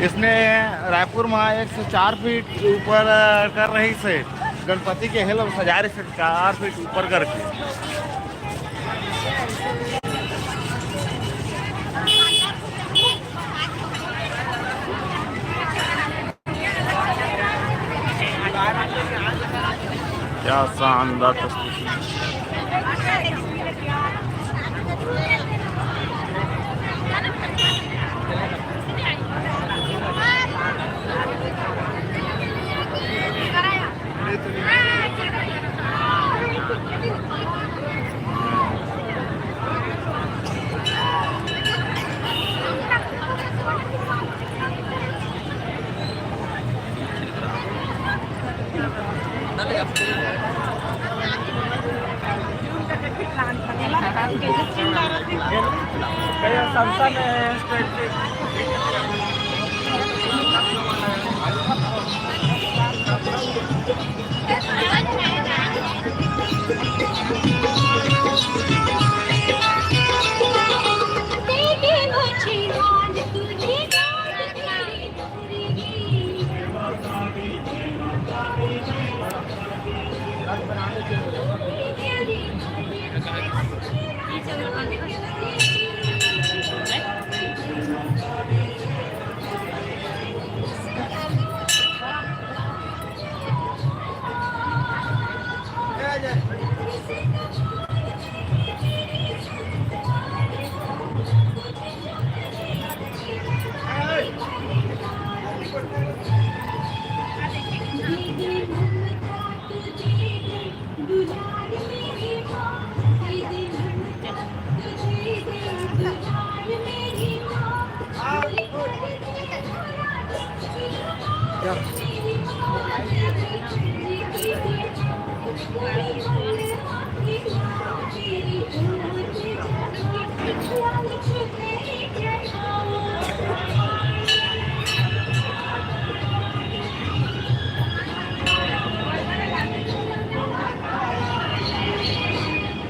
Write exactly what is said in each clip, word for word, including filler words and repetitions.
इसने रायपुर में एक सौ चार फीट ऊपर, अ, कर रहिस हे गणपति के, हे लोग सजा रहिस हे चार फीट ऊपर करके। क्या शानदार तस्वीर।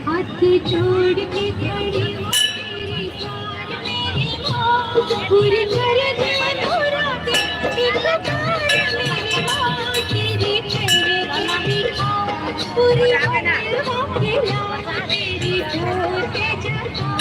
हाथ जोड़ के खड़ी हूँ तेरी जान मेरी माँ, पूरी कर दे अधूरा दिल, एक बार मेरी माँ, तेरी चेहरे की दिखा, पूरी कर दे तेरी जोर के जगाऊं।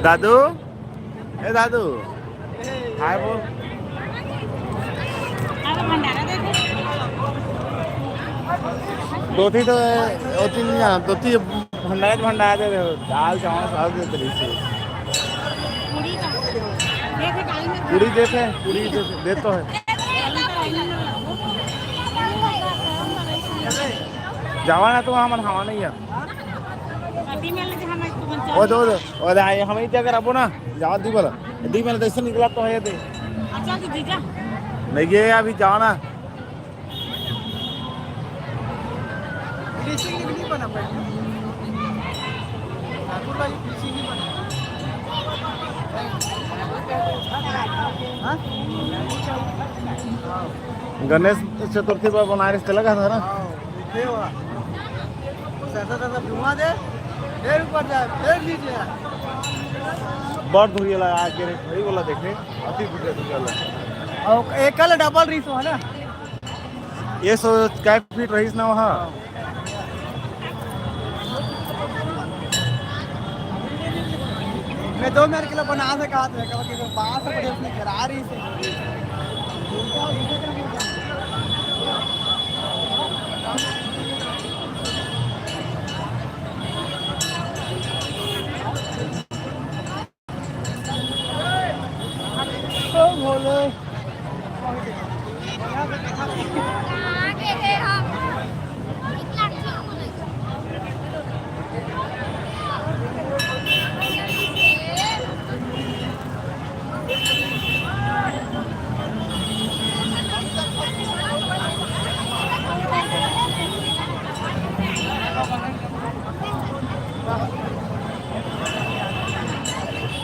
दादू, ए दादू, हाय बोल। दो तीन तो, दो तीन नहीं जाना, दो तीन भंडारा, भंडारा दे रहे हो, दाल चावल साग दे रही थी। पूरी देते हैं, पूरी देते, दे तो है। जावा ना तो हमन हवा नहीं है। ओ दो, दो, ओ दे, आए, हम इधर अगर आबो ना, जावा दी वाला, दी वाला तो ऐसे निकला तो है दे। अच्छा, तो जीजा। नहीं, ये अभी जाओ ना। Finishing नहीं बना पाया। ठाकुर भाई finishing नहीं बना। हाँ? गणेश चतुर्थी पर बनाए रहिस तेला कहा था ना? हाँ, देखे हुआ। सैसा, सैसा धुआं दे, फिर ऊपर जाए, फिर नीचे आए। बहुत धुरिया लगा आके रे, वही बोला देखे, अति धुरिया, धुरिया लगा। और एक कल डबल रहिस हो, है ना? ये सो कै फीट रहिस ना वहाँ? मैं दो मिनट के लिए बना से कहा था, कहा कि वो बाहर से बड़े उसने गिरा रही से। ओ भोले।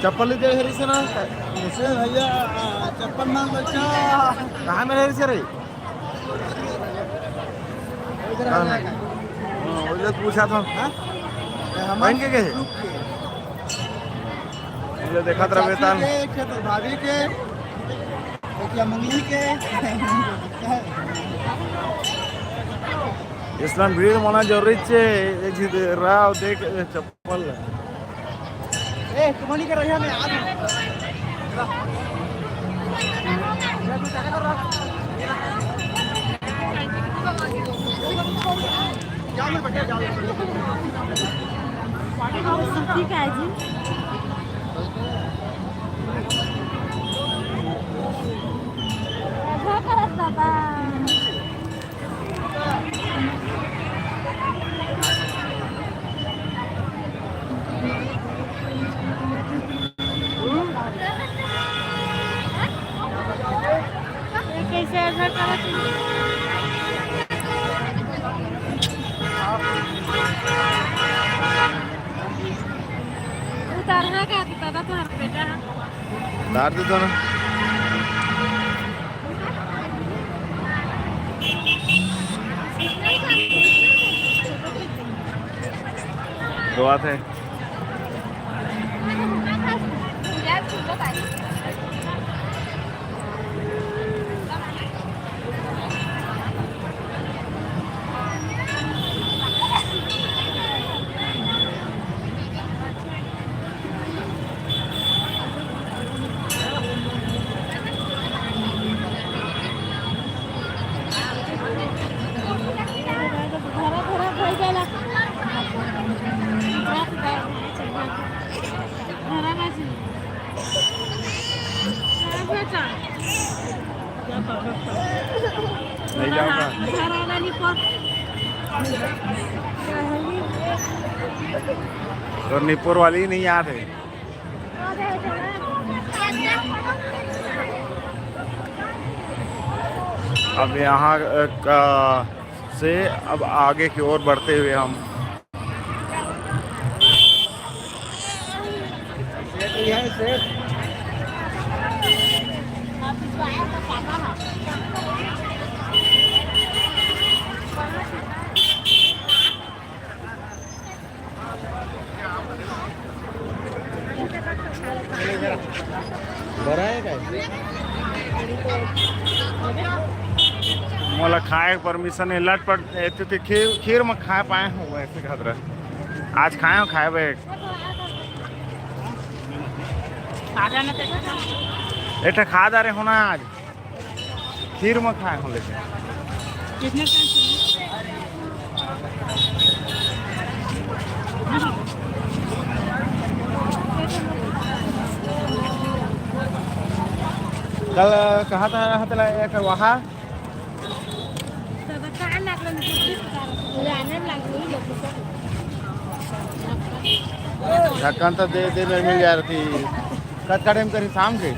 चप्पल ले दे हरी से ना। कैसे भैया, चप्पल मांग बच्चा। कहाँ में हरी से रे? इधर आ जाएगा। हाँ, वो जो पूछा था। हाँ? पहन के गए? रुक के। ये देखा था चाची बेताल। के, एक तो भाभी के, एक या मंगली के। इसमें भीड़ होना जरूरी छे। एक चीज राव देख, चप्पल। ए, तुम नहीं कर रही है, मैं आ रहा हूँ। जाओ, मैं बैठा, जाओ। सूती का है जी। ऐसा करत बाबा। कैसे ऐसा करत है? उतारना का दादा, तुम्हारा बेटा है। उतार दे तो ना। दो हाथ है। नहीं जाऊंगा। तो निपुर वाली नहीं याद है। अब यहाँ, अ, का, से अब आगे की ओर बढ़ते हुए हम बड़ा है का? मोला खाए के परमिशन है, लटपट, एते ते खीर, खीर में खाए पाए हो, ऐसे कहत रहे। आज खाए हो, खाए बे। एक ठा खा जा रहे हो ना आज। खीर में खाए हो लेकिन। कितने टाइम चाहिए? कल कहा था, रहा था एक वहाँ। ढक्कन तो दे दे में मिल जा रही। कत का टाइम करी शाम के?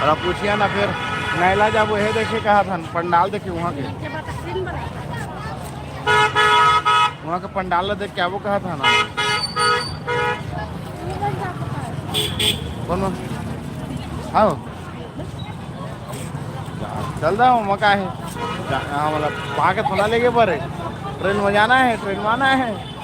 और आप पूछिया ना फिर नैला जाबो, हे देखे कहा था, पंडाल देखे वहाँ के, वहाँ के पंडाल ला देख के आबो कहा था ना। कौन? हाँ, चल रहा हूँ, मका है। जा-, हाँ, मतलब, वहाँ के थोड़ा लेके पर है। ट्रेन में जाना है, ट्रेन में आना है।